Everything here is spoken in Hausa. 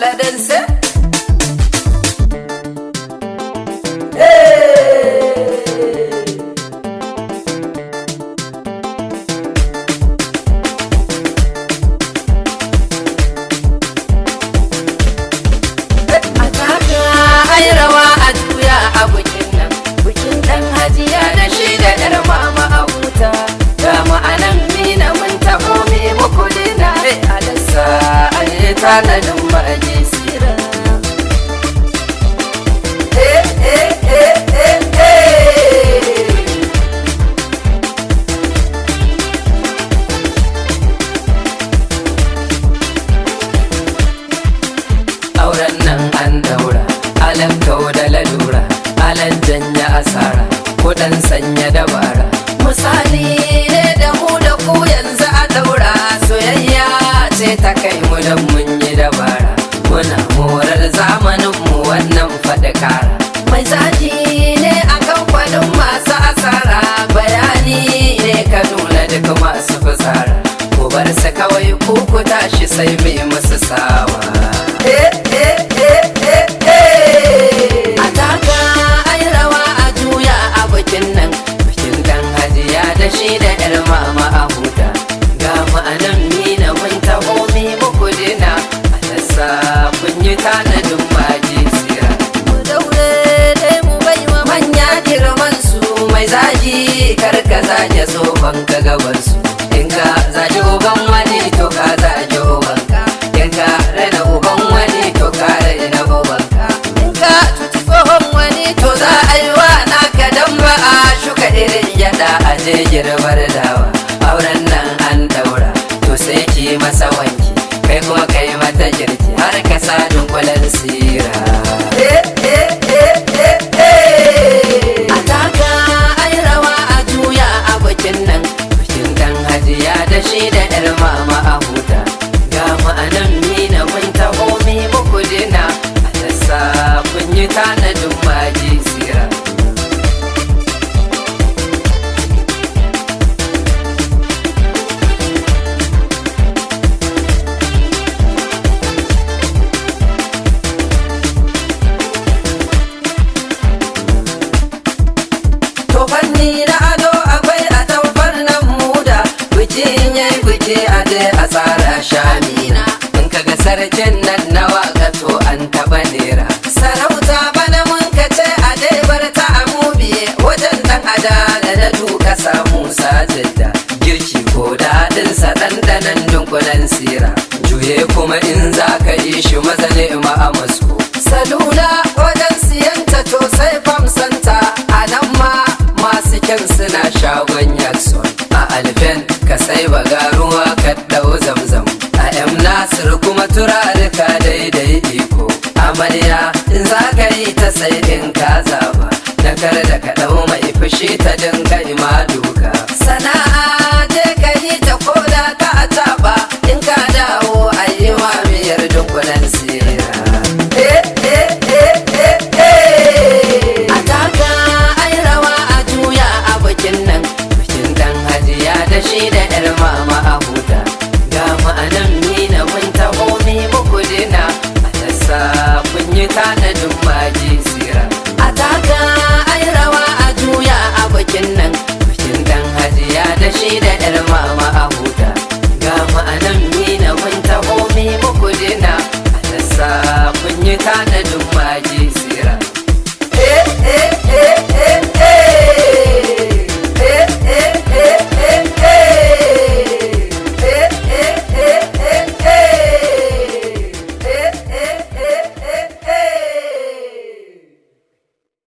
Aladanse. A taka ai rawa a juya a bikin nan, bikin dan hajiya da shi da yar mama a huta. Ga ma'anan mina mun taho me muku dina. Alasa ai tanadin ma'aji sira. Eh eh eh eh eh. Auren nan an daura, alan kau da lalura, alan janya asara, kudan sanya dabara. Misali ne da mu da ku yanzu a daura, soyayya ce ta kai mu dan mun yi dabara. Muna morar zamanin mu wannan faɗi kara. Mai zaki ne a kamfanin masu asara, bayani ne ka nuna duk masu fitsara. Ku bar su kawai ku ku tashi sai mai musu sawa. Eh eh eh eh eh. A taka ai rawa a juya a bikin nan, bikin dan hajiya da shi da yar mama a huta. Ga ma'anan mina mun taho mi muku dina, a tassa kun yi tanadin maji sira. Mu daure dai mu baiwa manya girman su, mai zagi kar ka zage tsohon ka gaban su. In ka zagi uban wani to ka zagi ubanka, in ka raina uban wani to ka raina ubanka, in ka cuci tsohon wani to za a yi wa naka dan ba a shuka irin gyada a je girbar dawa. Auren nan an daura, to sai ki masa wanki, kai kuma kai mata girki har ka sa dunkulen sira. Eh eh eh eh eh. A taka ai rawa a juya a bikin nan, bikin dan hajiya da shi da yar mama a huta. Ga ma'anan mina mun taho mi muku dina, a tassa kun yi tanadin maji sira. To fanni na ado akwai a tamfar nan muda, bikin yayi biki a je a tsara shamina. In kaga sarkin nan na waka to an taɓa nera. Sarauta bana mun ka ce a dai bar ta a mubiye, wajen dan ada da na duka samu sajidda. Girki ko daɗinsa ɗanɗanon dunkulen sira. Juye kuma in za ka yi shi maza ne ma a masko. Salula wajen siyanta to sai famsanta, a nan ma masu kyan suna shagon Yakson. A Alfen ka sai bagaruwa ka ɗau zamzam. A M Nasir kuma turarika daidai iko. Amarya in za ka yi ta sai in ka zaba, na kar da ka ɗau mai fushi ta dinga ima duka. Sana'a je ka yi ta koda ta taɓa, in ka dawo a yi wa miyar dunkulen sira. Eh eh eh eh eh. A taka ai rawa a juya a bikin nan, bikin dan hajiya da shi da yar mama a huta. Ga ma'anan mina mun taho mi muku dina, a tassa kun yi tanadin maji sira. A taka ai rawa a juya a bikin nan, bikin dan hajiya da shi da yar mama.